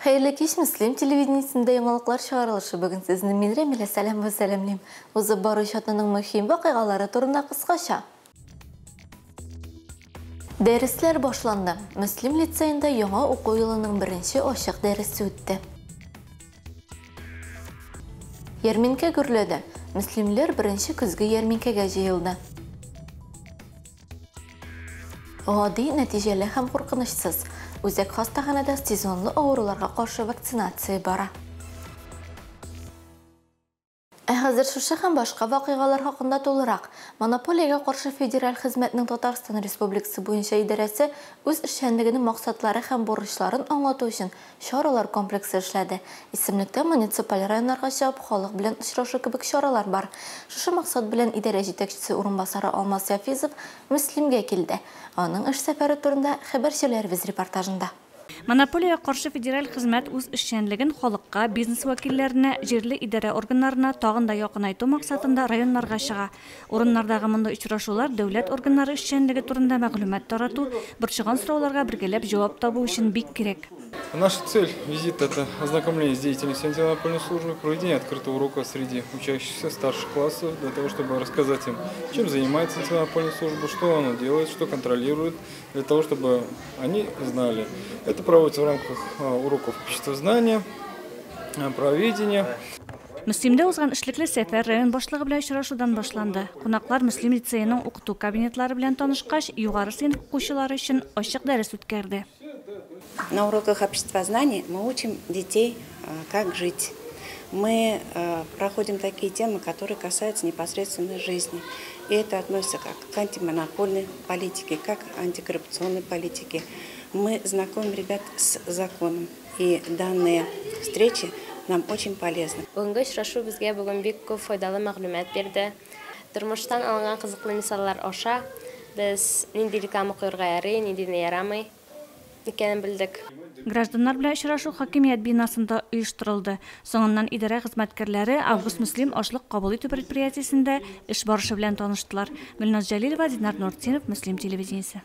Хәерле кич, Мөслим телевидениесендә яңалыклар чыгарылышы. Бүген сезне мин, Рәмилә Сәләмова, сәламлим. Узып баручы атнаның мөһим вакыйгалары турында кыскача. Дәресләр башланды. Мөслим лицеенда яңа уку елының беренче ачык дәресе үтте. Ярминкә гөрләде. Мөслимлеләр беренче көзге ярминкәгә җыелды. Гади, нәтиҗәле һәм куркынычсыз. Үзәк хастаханәдә сезонлы авыруларга каршы вакцинация бара. Ә хәзер шушы һәм башка вакыйгалар хакында тулырак. Монополиягә каршы федераль хезмәтнең Татарстан Республикасы буенча идарәсе үз эшчәнлегенең максатлары һәм бурычларын аңлату өчен чаралар комплексы эшләде. Исемлектә муниципаль районнарга чыгып халык белән очрашу кебек чаралар бар. Шушы максат белән идарә җитәкчесе урынбасары Алмаз Яфизов Мөслимгә килде. Аның эш сәфәре турында хәбәрчеләребез репортажында. Монополиягә каршы федераль хезмәт үз эшчәнлеген халыкка, бизнес вәкилләренә, җирле идарә органнарына тагын да якынайту максатында районнарга чыга. Урыннардагы мондый очрашулар дәүләт органнары эшчәнлеге турында мәгълүмат тарату, борчыган сорауларга бергәләп җавап табу өчен бик кирәк. Наша цель визита – это ознакомление с деятельностью антимонопольной службы, проведение открытого урока среди учащихся старших классов, для того, чтобы рассказать им, чем занимается антимонопольная служба, что она делает, что контролирует, для того, чтобы они знали. Это проводится в рамках уроков обществознания, правоведения. Мөслимдә узган эшлекле сәфәр район башлыгы белән очрашудан башланды. Кунаклар Мөслим лицееның укыту кабинетлары белән танышкач, югары сыйныф укучылары өчен ачык дәрес үткәрде. На уроках обществознания мы учим детей, как жить. Мы проходим такие темы, которые касаются непосредственно жизни. И это относится как к антимонопольной политике, как к антикоррупционной политике. Мы знакомим ребят с законом. И данные встречи нам очень полезны. Бүгенге очрашу безгә бүген бик күп файдалы мәгълүмат бирде. Тормыштан алынган кызыклы мисаллар аша без нинди реклама куярга ярый, ниндине ярамый икәнен белдек. Гражданнар белән очрашу хакимият бинасында оештырылды. Соңыннан идарә хезмәткәрләре Август Мөслим ашлык кабул итү предприятиесендә эш барышы белән таныштылар. Гөлназ Җәлилова, Динар Нуртдинов, Мөслим телевидениесе.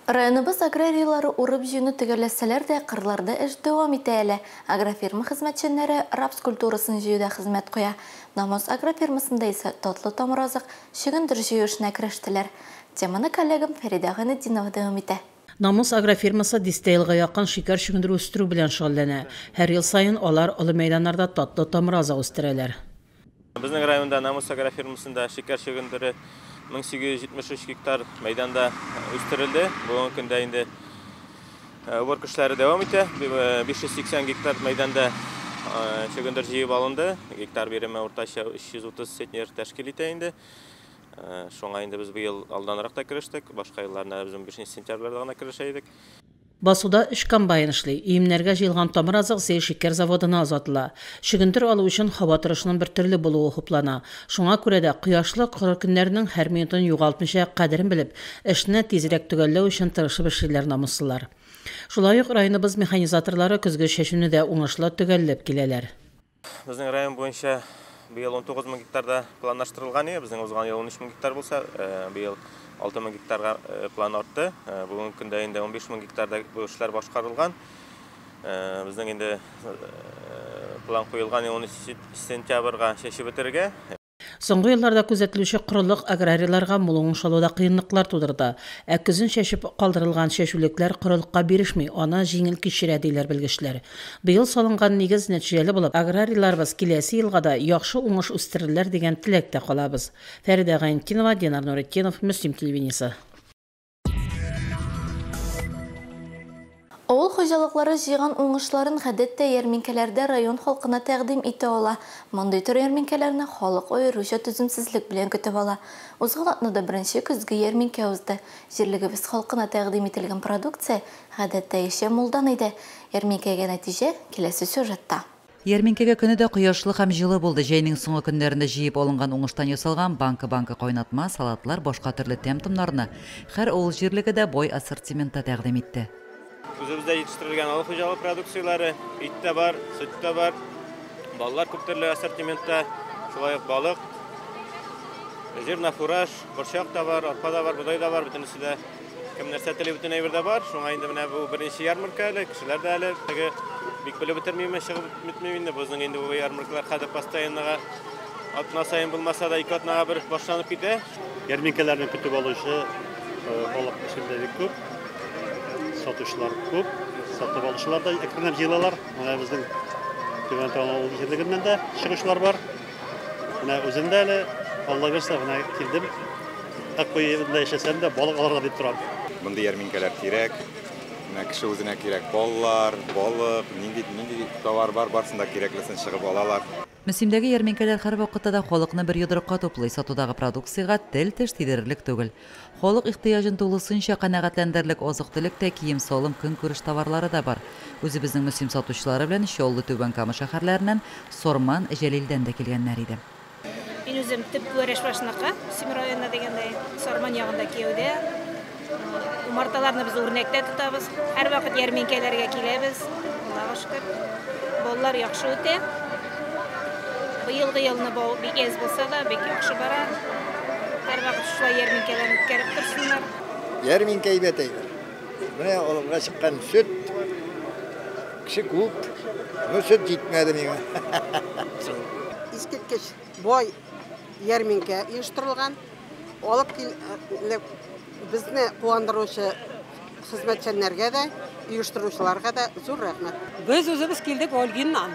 Районыбыз аграрийлары урып-җыюны төгәлләсәләр дә, кырларда эш дәвам итә әле. Агрофирма хезмәтчәннәре рапс культурасын җыюда хезмәт куя. Намус агрофирмасында исә татлы тамыразык, чөгендер җыю эшенә керештеләр. Теманы коллегам Фәридә Гайнетдинова дәвам итә. Намус агрофирмасы дистә елга якын шикәр чөгендере үстерү белән шөгыльләнә. Һәр ел саен алар олы мәйданнарда татлы тамыразык үстерәләр. Безнең районда Намус агрофирмасында шикәр чөгендере 1873 гектар мәйданда үстерелде. Бүгенге көндә инде уборка эшләре дәвам итә. 580 гектар мәйданда чөгендер җыеп алынды. Гектар биреме уртача 330 центнер тәшкил итә инде. Шуңа инде без быел алданрак та керештек. Башка елларда без 15 сентябрьдә гына керешә идек. Басуда 3 комбайн эшли. Иемнәргә җыелган тамыразык Зәй шикәр заводына озатыла. Чөгендер алу өчен һава торышының бер төрле булуы хуплана. Шуңа күрә дә кояшлы коры көннәрнең һәр минутын югалтмыйча кадерен белеп, эшне тизрәк төгәлләү өчен тырышып эшлиләр намуслылар. Шулай ук районыбыз механизаторлары көзге чәчүне дә уңышлы төгәлләп киләләр. Безнең район буенча быел 19 мең гектарда планлаштырылган иде. Безнең узган ел 13 мең гектар булса, быел 6 мең гектарга план артты. Бүгенге көндә инде 15 мең гектарда бу эшләр башкарылган. Безнең инде план куелган 13 сентябрьгә чәчеп бетерергә. Соңгы елларда күзәтелүче корылык аграрийларга мул уңыш алуда кыенлыклар тудырды. Ә көзен чәчеп калдырылган чәчүлекләр корылыкка бирешми, аны җиңел кичерә, диләр белгечләр. Быел салынган нигез нәтиҗәле булып, аграрийларыбыз киләсе елга да яхшы уңыш үстерерләр дигән теләктә калабыз. Фәридә Гайнетдинова, Динар Нуретдинов, Мөслим телевидениесе. Авыл хуҗалыклары җыйган уңышларын гадәттә ярминкәләрдә район халкына тәкъдим итә ала. Мондый төр ярминкәләрне халык аеруча түземсезлек белән көтеп ала. Узган атнада беренче көзге ярминкә узды. Җирлегебез халкына тәкъдим ителгән продукция гадәттәгечә мулдан иде. Ярминкәгә нәтиҗә киләсе сюжетта. Ярминкәгә көне дә кояшлы һәм җылы булды. Җәйнең соңгы көннәрендә җыеп алынган уңыштан ясалган банка-банка кайнатма, салатлар, башка төрле тәм-томнарны һәр авыл җирлеге дә бай ассортиментта тәкъдим итте. Үзебездә җитештерелгән авыл хуҗалыгы продукцияләре, ит тә бар, сөт тә бар, баллар күп төрле ассортиментта, шулай ук балык, зернофураж, борчак та бар, арпа да бар, бодай да бар, бөтенесе дә Кем нәрсә тели, бөтен әйбер дә бар. Шуңа инде менә бу беренче ярмарка әле, кешеләр дә әле теге бик белеп бетермиме, чыгып бетмим инде. Безнең инде бу ярмаркалар хәзер постоянныга атна саен булмаса да, 2 атнага бер башланып китә. Ярминкәләрне көтеп алучы халык эчендә бик күп. Сатучылар күп, сатып алучылар да әкренләп җыелалар. Менә безнең Түбән Табан авыл җирлегеннән дә чыгучылар бар. Менә үзем дә әле, Алла бирсә, менә килдем. Аккуенда яшәсәм дә, балык алырга дип торам. Мондый ярминкәләр кирәк. Менә кеше үзенә кирәк баллар, балык, нинди нинди товар бар, барысын да кирәклесен чыгып алалар. Мөслимдәге ярминкәләр һәрвакытта да халыкны бер йодрыкка туплый. Сатудагы продукциягә тел-теш тидерерлек түгел. Халык ихтыяҗын тулысынча канәгатьләндерерлек азык-төлек тә, кием-салым, көнкүреш товарлары да бар. Үзебезнең Мөслим сатучылары белән Чаллы, Түбән Кама шәһәрләреннән, Сарман, Җәлилдән дә килгәннәр иде. Мин үзем төп Вәрәшбашныкы, Мөслим районы дигәндәй, Сарман ягында кияүдә. Умарталарны без үрнәктә тотабыз. Һәрвакыт ярминкәләргә киләбез. Аллага шөкер. Балалар яхшы үтә. Быелгы елны бау бик әз булса да, бик яхшы бара. Һәрвакыт шулай ярминкәләрне үткәреп торсыннар. Ярминкә әйбәт әйбер. Менә алырга чыккан сөт, кеше күп. Ну, сөт җитмәде миңа. Искиткеч бай ярминкә оештырылган. Алып килеп безне куандыручы хезмәтчәннәргә дә, оештыручыларга да зур рәхмәт. Без үзебез килдек Ольгиннан.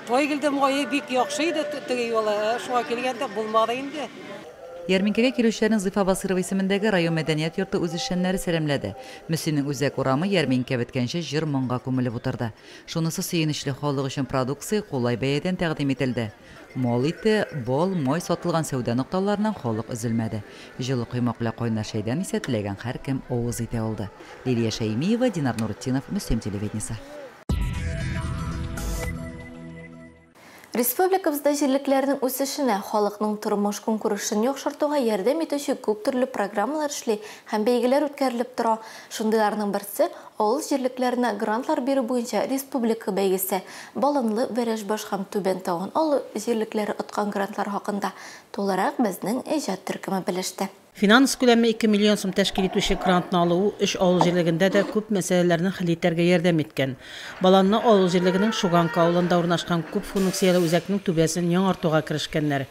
Тойгелде мае бик яхшы иде теге юлы, шуңа килгәндә булмады инде. Ярминкәгә килүчеләрне Зифа Басырова исемендәге район мәдәният йорты үзешчәннәре сәламләде. Мөслимнең үзәк урамы ярминкә беткәнче җыр моңга күмелеп утырды. Шунысы сөенечле, халык өчен продукция кулай бәядән тәкъдим ителде. Мал ите, бал, май сатылган сәүдә нокталарыннан халык өзелмәде. Җылы коймак белән кайнар чәйдән исә теләгән һәркем авыз итә алды. Лилия Шәймиева, Динар Нуретдинов, Мөслим телевидениесе. Республикабызда җирлекләрнең үсешенә, халыкның тормыш көнкүрешен яхшыртуга ярдәм итүче күп төрле программалар эшли һәм бәйгеләр үткәрелеп тора. Шундыйларның берсе авыл җирлекләренә грантлар бирү буенча республика бәйгесе. Баланлы, Вәрәшбаш һәм Түбән Табан авыл җирлекләре откан грантлар хакында тулырак безнең иҗат төркеме белеште. Финанс күләме 2 миллион сум тәшкил итүче грантны алу өч авыл җирлегендә дә күп мәсьәләләрне хәл итәргә ярдәм иткән. Баланлы авыл җирлегенең Шуганка авылында урнашкан күп функцияле үзәкнең түбәсен яңартуга керешкәннәр.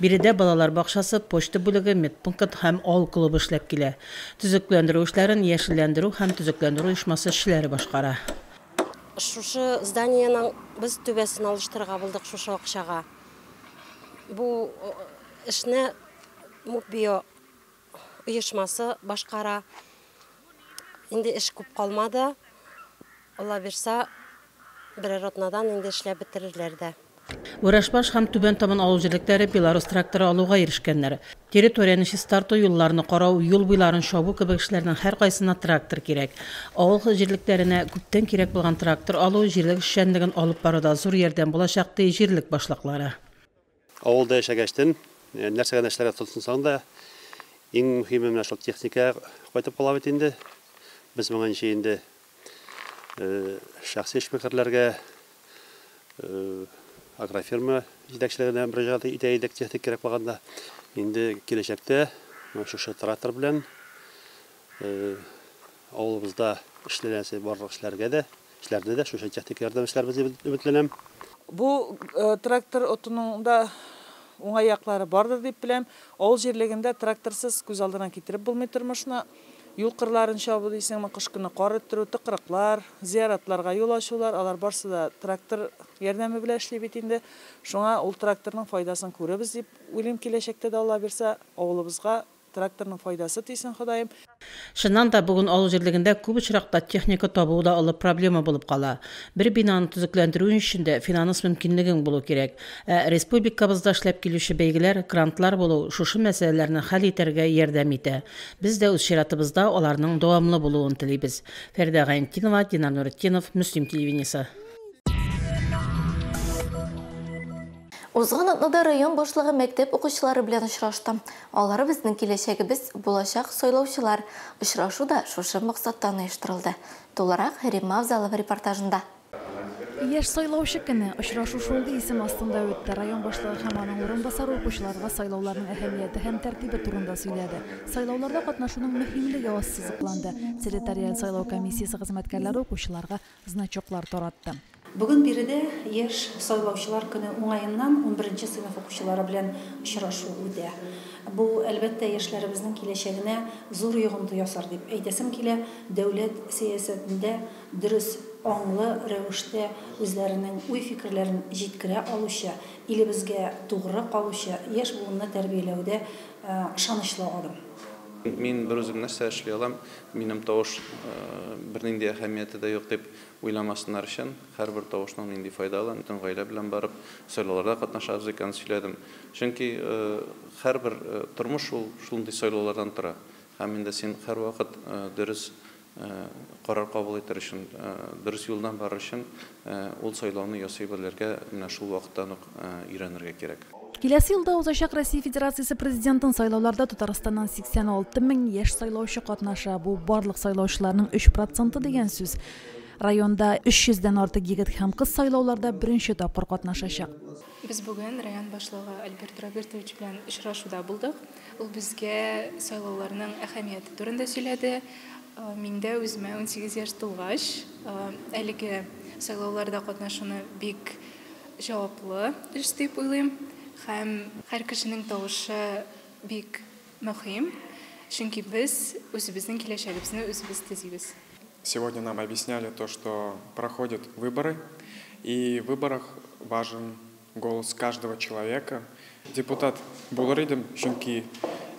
Биредә балалар бакчасы, почта бүлеге, медпункт һәм авыл клубы эшләп килә. Төзекләндерү эшләрен яшелләндерү һәм төзекләндерү оешмасы эшчеләре башкара. Шушы зданиеның без түбәсен алыштырырга булдык шушы акчага. Бу эшне МУКБИО оешмасы башкара. Инде эш күп калмады. Алла бирсә, берәр атнадан инде эшләп бетерерләр дә. Вәрәшбаш һәм Түбән Табан авыл җирлекләре Беларус тракторы алуга ирешкәннәр. Территорияне чистарту, юлларны карау, юл буйларын чабу кебек эшләрнең һәркайсына трактор кирәк. Авыл җирлекләренә күптән кирәк булган трактор алу җирлек эшчәнлеген алып баруда зур ярдәм булачак, ди җирлек башлыклары. Авылда яшәгәчтен, нәрсә генә эшләргә тотынсаң да, иң мөһиме менә шул техника кайтып кала бит инде. Без моңынча инде шәхси эшмәкәрләргә, агрофирма җитәкчеләренә мөрәҗәгать итә идек техник кирәк булганда. Инде киләчәктә менә шушы трактор белән авылыбызда эшләнәсе барлык эшләргә дә, эшләрне дә шушы техник ярдәм эшләрбез дип өметләнәм. Бу трактор отының да уңай яклары бардыр дип беләм. Авыл җирлегендә тракторсыз күз алдына китереп булмый тормышны. Юл кырларын чабу дисеңме, кыш көне кар өттерү, тыкрыклар, зияратларга юл ачулар, алар барсы да трактор ярдәме белән эшли бит инде. Шуңа ул тракторның файдасын күрәбез дип уйлыйм, киләчәктә дә Алла бирсә, авылыбызга тракторның файдасы тисен, Ходаем. Чыннан да бүген авыл җирлегендә күп очракта техника табу да олы проблема булып кала. Бер бинаны төзекләндерү өчен дә финанс мөмкинлегең булу кирәк. Ә республикабызда эшләп килүче бәйгеләр, грантлар булу шушы мәсьәләләрне хәл итәргә ярдәм итә. Без дә үз чиратыбызда аларның дәвамлы булуын телибез. Фәридә Гайнетдинова, Динар Нуретдинов, Мөслим телевидениесе. Узган атнада район башлыгы мәктәп укучылары белән очрашты. Алар безнең киләчәгебез, булачак сайлаучылар. Очрашу да шушы максаттан оештырылды. Тулырак Римма Авзалова репортажында. Яшь сайлаучы көне. Очрашу шундый исем астында үтте. Район башлыгы һәм аның урынбасары укучыларга сайлауларның әһәмияте һәм тәртибе турында сөйләде. Сайлауларда катнашуның мөһимлеге ассызыкланды. Территориаль сайлау комиссиясе хезмәткәрләре укучыларга значоклар таратты. Бүген биредә яшь сайлаучылар көне уңаеннан 11 сыйныф укучылары белән очрашу үтә. Бу, әлбәттә, яшьләребезнең киләчәгенә зур йогынты ясар дип әйтәсем килә. Дәүләт сәясәтендә дөрес, аңлы рәвештә үзләренең уй-фикерләрен җиткерә алучы, илебезгә тугры калучы яшь буынны тәрбияләүдә ышанычлы адым. Мин бер үзем нәрсә эшли алам, минем тавыш бернинди әһәмияте дә юк дип уйламасыннар өчен, һәрбер тавышның нинди файдалы, бөтен гаилә белән барып сайлауларда катнашабыз икәнен сөйләдем. Чөнки һәрбер тормыш ул шундый сайлаулардан тора. Һәм инде син һәрвакыт дөрес карар кабул итәр өчен, дөрес юлдан барыр өчен ул сайлауны ясый белергә менә шул вакыттан ук өйрәнергә кирәк. Киләсе елда узачак Россия Федерациясе президентын сайлауларда Татарстаннан 86 мең яшь сайлаучы катнаша. Бу барлык сайлаучыларның 3% дигән сүз. Районда 300дән артык егет һәм кыз сайлауларда беренче тапкыр катнашачак. Без бүген район башлыгы Альберт Робертович белән очрашуда булдык. Ул безгә сайлауларның әһәмияте турында сөйләде. Миндә үземә 18 яшь тулгач, әлеге сайлауларда катнашуны бик җаваплы эш дип уйлыйм. Һәм һәр кешенең тавышы бик мөһим, чөнки без үзебезнең киләчәгебезне үзебез төзибез. Сегодня нам объясняли то, что проходят выборы, и в выборах важен голос каждого человека. Депутат булыр идем, чөнки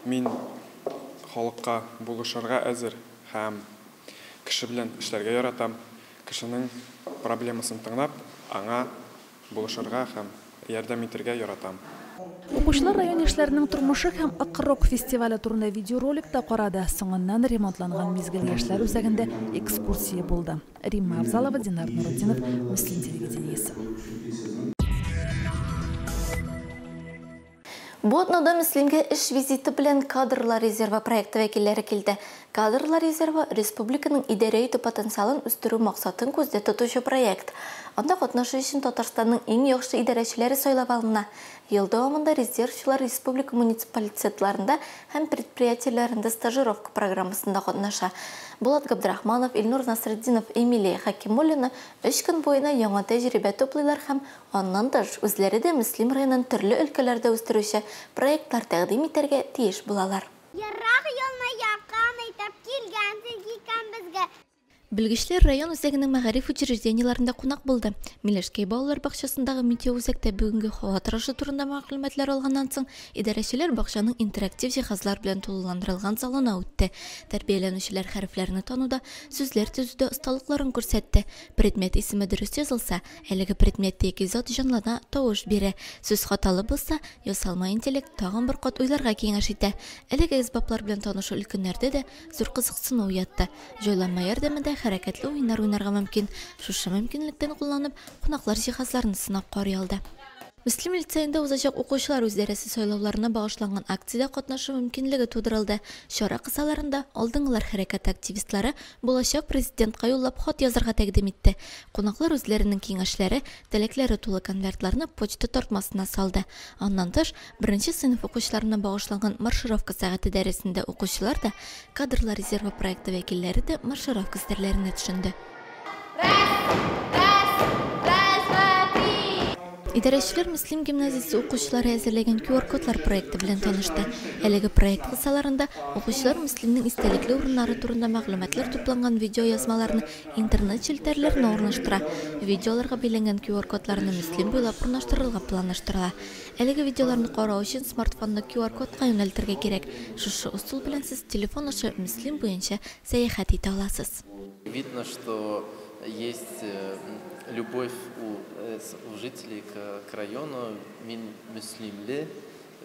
мин халыкка булышырга әзер һәм кеше белән эшләргә яратам. Кешенең проблемасын тыңлап, аңа булышырга һәм ярдәм итәргә яратам. Укучылар район яшьләренең тормышы һәм Ак-рок фестивале турында видеоролик та карады. Соңыннан ремонтланган Мизгел яшьләр үзәгендә экскурсия булды. Римма Авзалова, Динар Нурутдинов, Мөслим телевидениесе. Бу атнада Мөслимгә эш визиты белән кадрлар резервы проекты вәкилләре килде. Кадрлар резервы республиканың идарә итү потенциалын үстерү максатын күздә тотучы проект. Анда катнашу өчен Татарстанның иң яхшы идарәчеләре сайлап алына. Ел дәвамында резервчылар республика муниципалитетларында һәм предприятиеләрендә стажировка программасында катнаша. Булат Габдрахманов, Илнур Насретдинов, Эмилия Хакимуллина 3 көн буена яңа тәҗрибә туплыйлар һәм аннан тыш үзләре дә Мөслим районын төрле өлкәләрдә үстерүче проектлар тәкъдим итәргә тиеш булалар. Ерак юлны якын итеп килгәнсең икән безгә. Белгечләр район үзәгенең мәгариф учреждениеләрендә кунак булды. Миләшкәй балалар бакчасындагы метеоүзәктә бүгенге һава торышы турында мәгълүматлар алганнан соң, идарәчеләр бакчаның интерактив җиһазлар белән тулыландырылган залына үтте. Тәрбияләнүчеләр хәрефләрне тануда, сүзләр төзүдә осталыкларын күрсәтте. Предмет исеме дөрес язылса, әлеге предмет яки зат җанлана, тавыш бирә. Сүз хаталы булса, ясалма интеллект тагын бер кат уйларга киңәш итә. Әлеге әсбаплар белән танышу өлкәннәрдә дә зур кызыксыну уятты. Җайланма ярдәмендә хәрәкәтле уеннар уйнарга мөмкин. Шушы мөмкинлектән кулланып, кунаклар җиһазларны сынап карый алды. Мөслим лицейында узачак укучылар үзидарәсе сайлауларына багышланган акциядә катнашу мөмкинлеге тудырылды. Чара кысаларында алдынгылар хәрәкәте активистлары булачак президентка юллап хат язарга тәкъдим итте. Кунаклар үзләренең киңәшләре, теләкләре тулы конвертларны почта тартмасына салды. Аннан тыш, беренче сыйныф укучыларына багышланган маршировка сәгате дәресендә укучылар да, кадрлар резервы проекты вәкилләре дә маршировка серләренә төшенде. Идарәчеләр Мөслим гимназиясе укучылары әзерләгән QR-кодлар проекты белән танышты. Әлеге проект кысаларында укучылар Мөслимнең истәлекле урыннары турында мәгълүматлар тупланган видеоязмаларны интернет челтәрләренә урнаштыра. Видеоларга бәйләнгән QR-кодларны Мөслим буйлап урнаштырырга планлаштырыла. Әлеге видеоларны карау өчен смартфонны QR-кодка юнәлтергә кирәк. Шушы ысул белән сез телефон аша Мөслим буенча сәяхәт итә аласыз. Видно, что есть любовь у жителей к району. Мин мөслимле,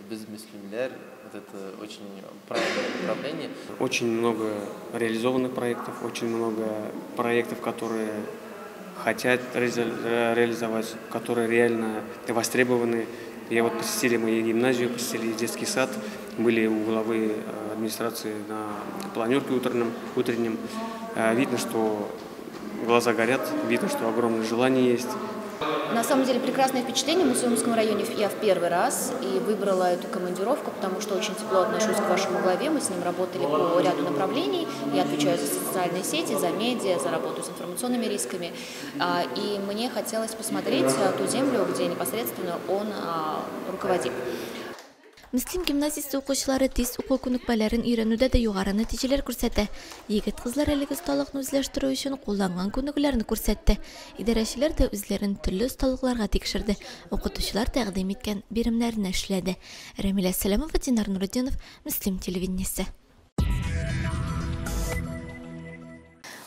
без мөслимләр. Вот это очень правильное направление. Очень много реализованных проектов, очень много проектов, которые хотят реализовать, которые реально востребованы. Я вот посетили мы гимназию, посетили детский сад, были у главы администрации на планерке утреннем. Видно, что Глаза горят, видно, что огромное желание есть. На самом деле прекрасное впечатление. В Муслимском районе я в первый раз и выбрала эту командировку, потому что очень тепло отношусь к вашему главе. Мы с ним работали по ряду направлений. Я отвечаю за социальные сети, за медиа, за работу с информационными рисками. И мне хотелось посмотреть ту землю, где непосредственно он руководит. Мөслим гимназиясе укучылары тиз уку күнекмәләрен өйрәнүдә дә югары нәтиҗәләр күрсәтә. Егет-кызлар әлеге осталыкны үзләштерү өчен кулланган күнегүләрне күрсәтте. Идарәчеләр дә үзләрен төрле осталыкларга тикшерде. Укытучылар тәкъдим иткән биремнәрне эшләде. Рәмилә Сәләмова, Динар Нуретдинов, Мөслим телевидениесе.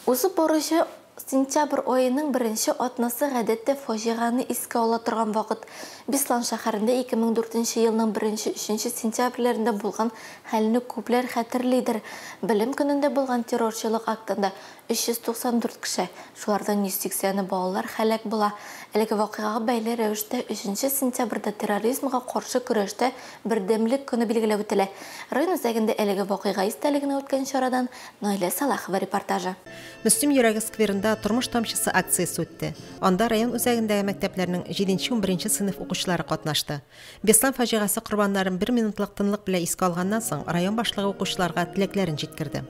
Узып баручы сентябрь аеның беренче атнасы гадәттә фаҗигане искә ала торган вакыт. Беслан шәһәрендә 2004 елның 1-3 сентябрьләрендә булган хәлне күпләр хәтерлидер. Белем көнендә булган террорчылык актында 394 кеше, шулардан 180 балалар һәлак була. Әлеге вакыйгага бәйле рәвештә 3 сентябрьдә терроризмга каршы көрәштә бердәмлек көне билгеләп үтелә. Район үзәгендә әлеге вакыйга истәлегенә үткән чарадан Наилә Салахова репортажы. Мөслим йөрәге скверында тормыш тамчысы акциясе үтте. Анда район үзәгендәге мәктәпләрнең 7-11 сыйныф укучылары катнашты. Беслан фаҗигасе корбаннарын бер минутлык тынлык белән искә алганнан соң, район башлыгы укучыларга теләкләрен җиткерде.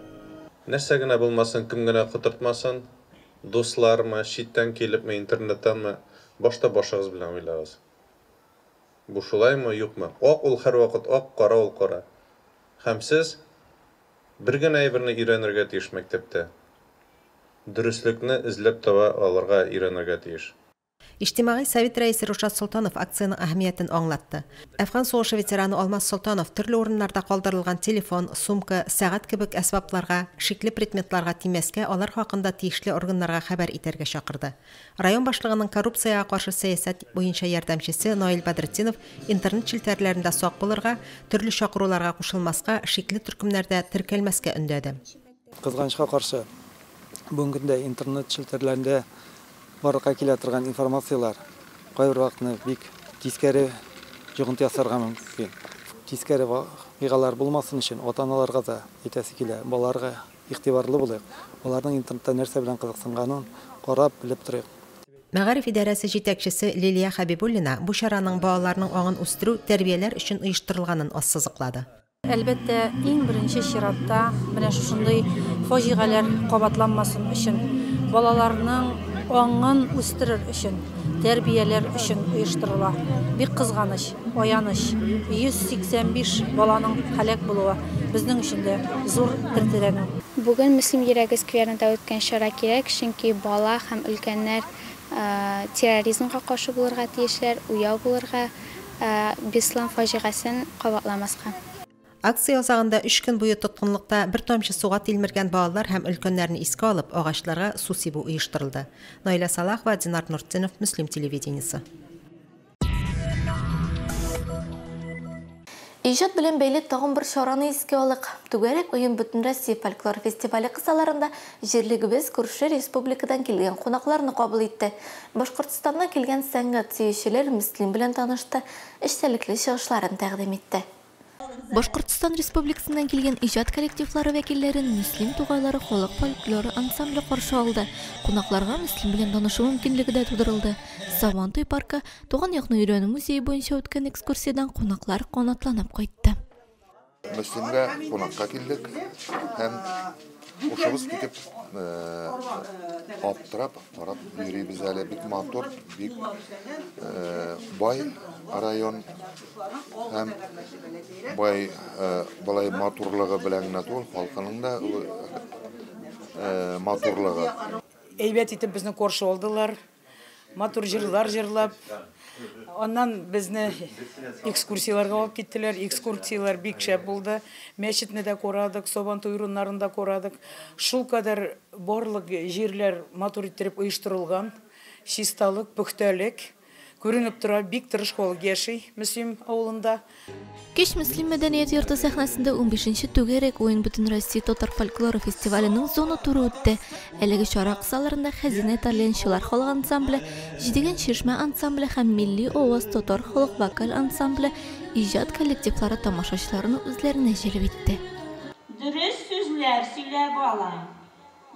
Нәрсә генә булмасын, кем генә котыртмасын, дуслармы, читтән килепме, интернеттанмы, башта башыгыз белән уйлагыз. Бу шулаймы, юкмы? Ак ул һәрвакыт ак, кара ул кара. Һәм сез бер генә әйберне өйрәнергә тиеш мәктәптә. Дөреслекне эзләп таба алырга өйрәнергә тиеш. Иҗтимагый совет рәисе Рушат Солтанов акциянең әһәмиятен аңлатты. Әфган сугышы ветераны Алмаз Солтанов төрле урыннарда калдырылган телефон, сумка, сәгать кебек әсбапларга, шикле предметларга тимәскә, алар хакында тиешле органнарга хәбәр итәргә чакырды. Район башлыгының коррупциягә каршы сәясәт буенча ярдәмчесе Наил Бәдретдинов интернет челтәрләрендә сак булырга, төрле чакыруларга кушылмаска, шикле төркемнәрдә теркәлмәскә өндәде. Кызганычка каршы, бүгенге көндә интернет челтәрләрендә барлыкка килә торган информацияләр кайбер вакытны бик тискәре йогынты ясарга мөмкин. Тискәре вакыйгалар булмасын өчен ата-аналарга да әйтәсе килә, балаларга игътибарлы булыйк, аларның интернетта нәрсә белән кызыксынганын карап белеп торыйк. Мәгариф идарәсе җитәкчесе Лилия Хәбибуллина бу чараның балаларның аңын үстерү, тәрбияләр өчен оештырылганын ассызыклады. Әлбәттә, иң беренче чиратта менә шушындый фаҗигаләр кабатланмасын өчен, балаларның аңын үстерер өчен, тәрбияләр өчен оештырыла. Бик кызганыч, аяныч, 185 баланың һәлак булуы безнең өчен дә зур тертерәнү. Бүген Мөслим йөрәге скверында үткән чара кирәк, чөнки бала һәм өлкәннәр терроризмга каршы булырга тиешләр, уяу булырга, Беслан фаҗигасен кабатламаска. Акция азагында 3 көн буе тоткынлыкта бер тамчы суга тилмергән балалар һәм өлкәннәрне искә алып, агачларга су сибү оештырылды. Наилә Салахова, Динар Нуртдинов, Мөслим телевидениесе. Иҗат белән бәйле тагын бер чараны искә алык. Түгәрәк уен Бөтенроссия фольклор фестивале кысаларында җирлегебез күрше республикадан килгән кунакларны кабул итте. Башкортстаннан килгән сәнгать сөючеләр Мөслим белән танышты, эчтәлекле чыгышларын тәкъдим итте. Башкортстан Республикасыннан килгән иҗат коллективлары вәкилләрен Мөслим тугайлары халык фольклоры ансамбле каршы алды. Кунакларга Мөслим белән танышу мөмкинлеге дә тудырылды. Сабантуй паркы, туган якны өйрәнү музее буенча үткән экскурсиядән кунаклар канатланып кайтты. Мөслимгә кунакка килдек һәм ушыбыз китеп аптырап карап йөрибез әле. Бик матур, бик бай район һәм бай былай матурлыгы белән генә түгел, халкының да матурлыгы. Әйбәт итеп безне каршы алдылар, матур җырлар җырлап. Аннан безне экскурсияләргә алып киттеләр. Экскурсияләр бик шәп булды. Мәчетне дә карадык, Сабантуй урыннарын да карадык. Шул кадәр барлык җирләр матур иттереп оештырылган. Чисталык, пөхтәлек күренеп тора, бик тырыш халык яши Мөслим авылында. Кич Мөслим мәдәният йорты сәхнәсендә 15-нче түгәрәк уен Бөтенроссия татар фольклоры фестиваленең зона туры үтте. Әлеге чара кысаларында Хәзинә тальянчылар халык ансамбле, Җидегән чишмә ансамбле һәм Милли аваз татар халык вокаль ансамбле иҗат коллективлары тамашачыларны үзләренә җәлеп итте. Дөрес сүзләр сөйлә, балам.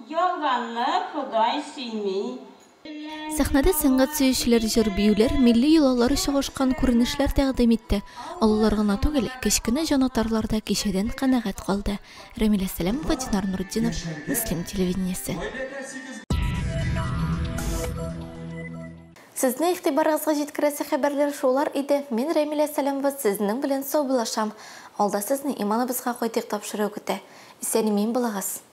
Ялганны Ходай сөйми. Сәхнәдә сәнгать сөючеләр җыр-биюләр, милли йолалар чагышкан күренешләр тәкъдим итте. Олылар гына түгел, кечкенә җанатарлар да кичәдән канәгать калды. Рәмилә Сәләмова, Динар Нуртдинов, Мөслим телевидениесе. Сезне игътибарыгызга җиткерәсе хәбәрләр шулар иде. Мин Рәмилә Сәләмова сезнең белән саубуллашам. Алда сезне Иманыбызга кайтыйк тапшыруы көтә. Исән-имин булыгыз.